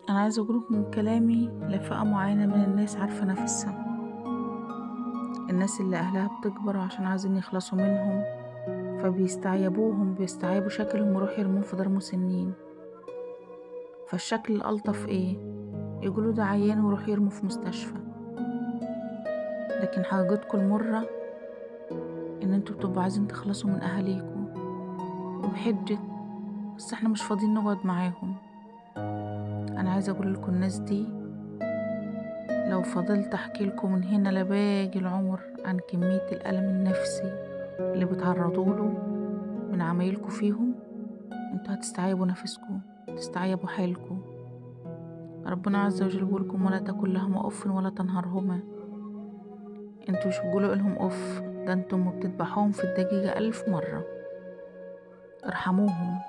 انا عايزه اقولكم من كلامي لفئة معينة من الناس عارفه نفسها، الناس اللي اهلها بتكبر عشان عايزين يخلصوا منهم فبيستعيبوهم، بيستعيبوا شكلهم ويروحوا يرموهم في دار مسنين. فالشكل الالطف ايه؟ يقولوا ده عيان ويروحوا يرموا في مستشفى. لكن حاجتكم المرة ان انتوا بتبقوا عايزين تخلصوا من اهاليكم وبحجة بس احنا مش فاضيين نقعد معاهم. انا عايزه اقول لكم الناس دي لو فضلت احكي لكم من هنا لباقي العمر عن كمية الالم النفسي اللي بتعرضوا له من عمايلكم فيهم، انتوا هتستعيبوا نفسكم، تستعيبوا حالكم. ربنا عز وجل بيقولكم ولا تكن لهما اف ولا تنهرهما. انتوا مش بتقولوا لهم اف، ده انتم بتذبحوهم في الدقيقة 1000 مرة. ارحموهم.